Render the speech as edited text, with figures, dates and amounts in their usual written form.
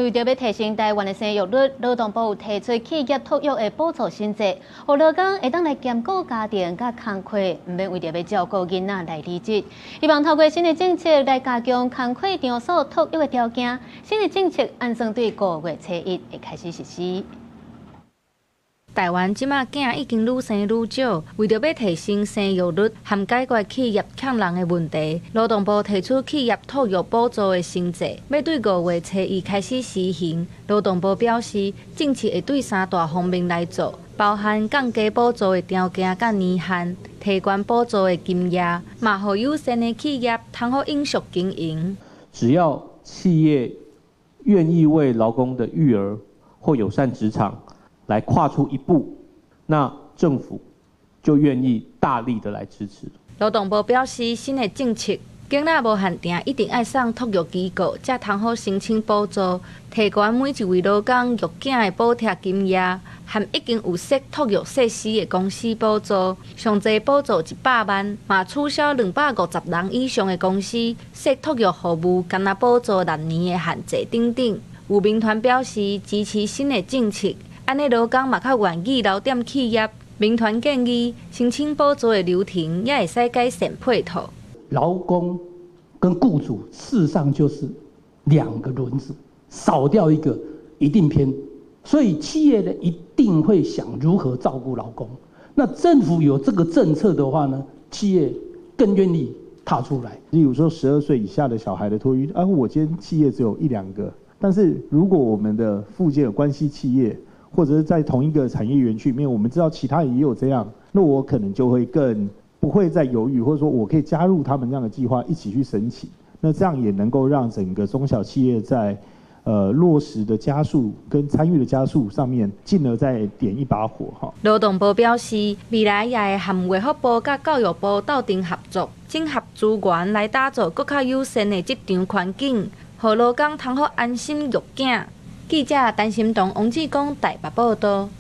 為著欲提升台灣的生育率，勞動部有提出企業托育的補助新制，予勞工會當來兼顧家庭佮工課，毋免為著欲照顧囡仔來離職。希望透過新的政策來加強工課場所托育的條件。新的政策按算對5月初1會開始實施。台灣這馬囝已經愈生愈少，為著欲提升生育率和解決企業欠人的問題，勞動部提出企業托育補助的新制，欲對5月初1開始實行。勞動部表示，政策會對三大方面來做，包含降低補助的條件佮年限，提懸補助的金額，嘛予友善的企業通好永續經營。只要企業願意為勞工的育兒或友善職場來跨出一步，那政府就願意大力的來支持。勞動部表示，新的政策，囡仔無限定一定愛送托育機構，才通好申請補助，提懸每一位勞工育囝的補貼金額，和已經有設托育設施的公司補助，上濟補助100萬，嘛取消250人以上的公司設托育服務，干焦補助6年的限制等等。有民團表示支持新的政策。按呢勞工嘛較願意留踮企業。民團建議申請補助的流程也會使改善配套。勞工跟僱主事實上就是兩個輪子，少掉一個一定偏，所以企業呢一定會想如何照顧勞工。那政府有這個政策的話呢，企業更願意踏出來。例如說12歲以下的小孩的托育，啊，我今天企業只有一兩個，但是如果我們的附近有關係企業，或者是在同一個產業園區裡面，我們知道其他也有這樣，那我可能就會更不會再猶豫，或者說我可以加入他們這樣的計劃一起去申請。那這樣也能夠讓整個中小企業在落實的加速跟參與的加速上面，進而再點一把火哈。勞動部表示，未來也會和衛福部佮教育部鬥陣合作，整合資源來打造閣較友善的職場環境，予勞工通好安心育囝。記者陳心彤、王志剛台北報道。